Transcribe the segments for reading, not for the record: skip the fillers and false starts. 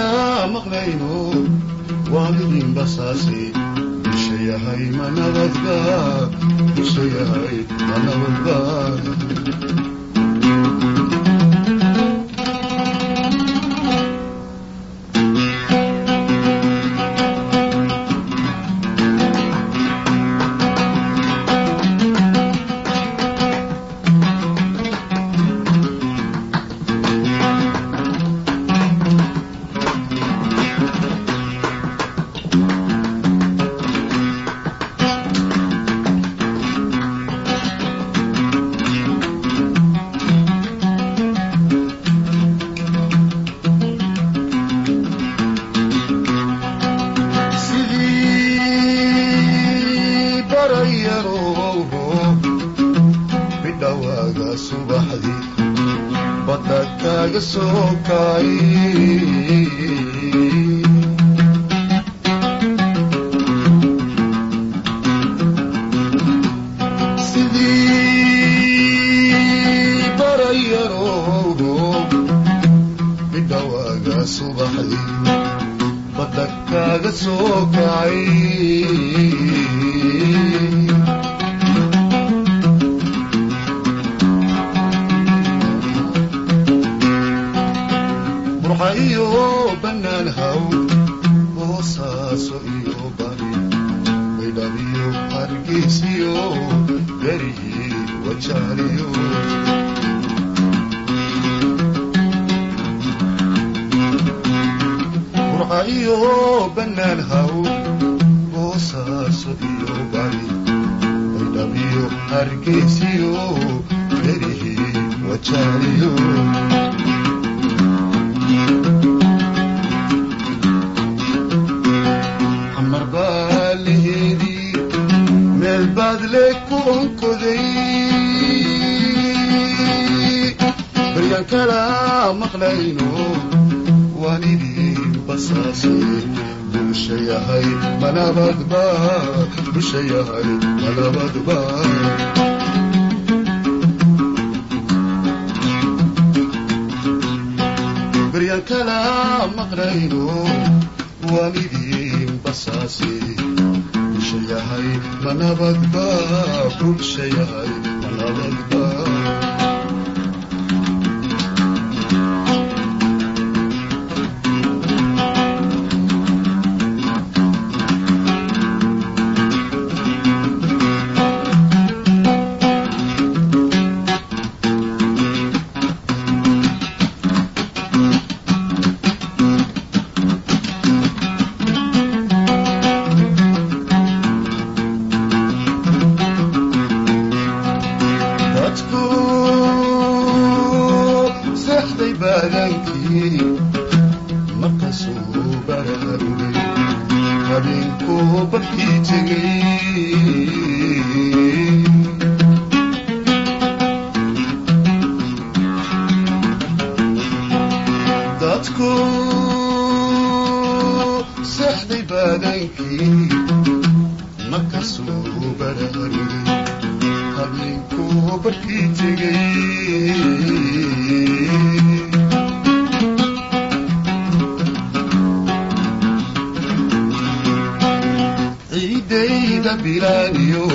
kala maqlayno waan idin basaasi bulsha yahay ma nabadba bulsha yahay ma nabadba. Sidii barayarowho bidhawaaga subaxdii badda kaaga soo kacay. Sidii barayarowho bidhawaaga subaxdii badda kaaga soo kacay. Burxa iyo bannaan haw Boosaaso iyo bari Baydhabiyo Hargeysiyo berihii Wajaaliyo. Burxa iyo bannaan haw Boosaaso iyo bari Baydhabiyo Hargeysiyo berihii Wajaaliyo. Xamar baa laheedii meel baad le ku onkoday baryaan kala maqlayno waan idin basaase bulsha yahay manabadba bulsha yahay manabadba. Baryaan kala maqlayno waan idin basaase bulsha yahay manabadba bulsha yahay manabadba. Dadku seexday baadankii markaasuu baraarugay habeenkuu barkii tegey. Dadku seexday baadankii markaasuu baraarugay habeenkuu barkii tegey. Ciidayda bilaaniyo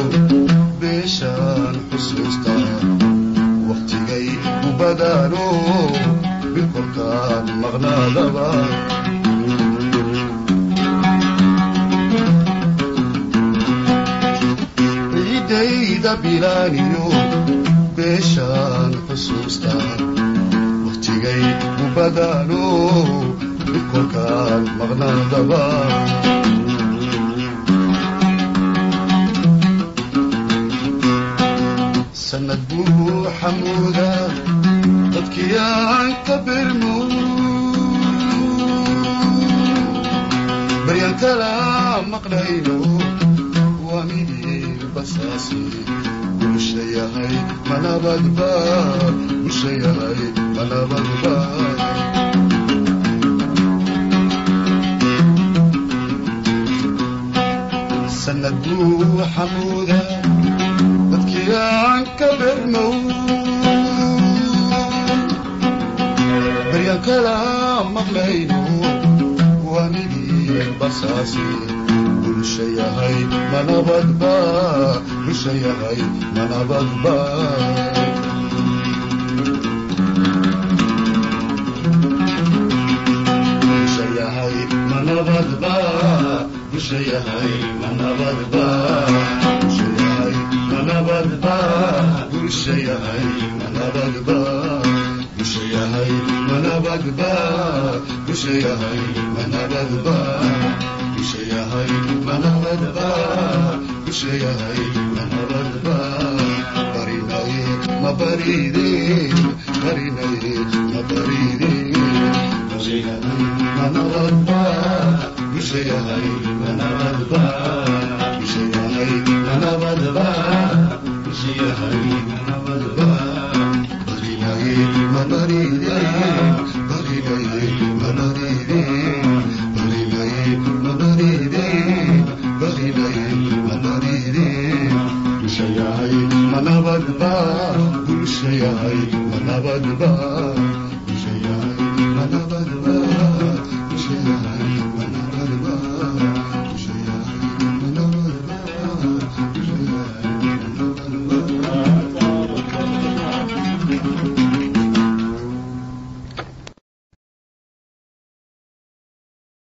beeshaan xusuusta wakhtigay u badaano bilkolkaan maqnaadaba. Ciidayda bilaaniyo beeshaan xusuusta wakhtigay u badaano bilkolkaan maqnaadaba. Sanad buu xamuuda dadkii aan ka birmo baryaan kala maqlayno waa midii basaasi bulsha yahay manabadba bulsha yahay manabadba. Sanad buu xamuuda dadkii aan ka birmow baryaan kala maqlayno Basaasi bulsha yahay manabadba, bulsha yahay manabadba. Bulsha yahay manabadba, bulsha yahay manabadba, bulsha yahay manabadba, bulsha yahay manabadba, bulsha yahay manabadba, bulsha yahay manabadba, bulsha yahay manabadba, bulsha yahay manabadba. Barinaye ma baride, barinaye ma baride, bulsha yahay manabadba, bulsha yahay manabadba, bulsha yahay manabadba, bulsha yahay manabadba. Barinaye ma baride, barinaye ma baride, barinaye ma baride, barinaye ma baride, bulsha yahay manabadba, bulsha yahay manabadba, bulsha yahay manabadba,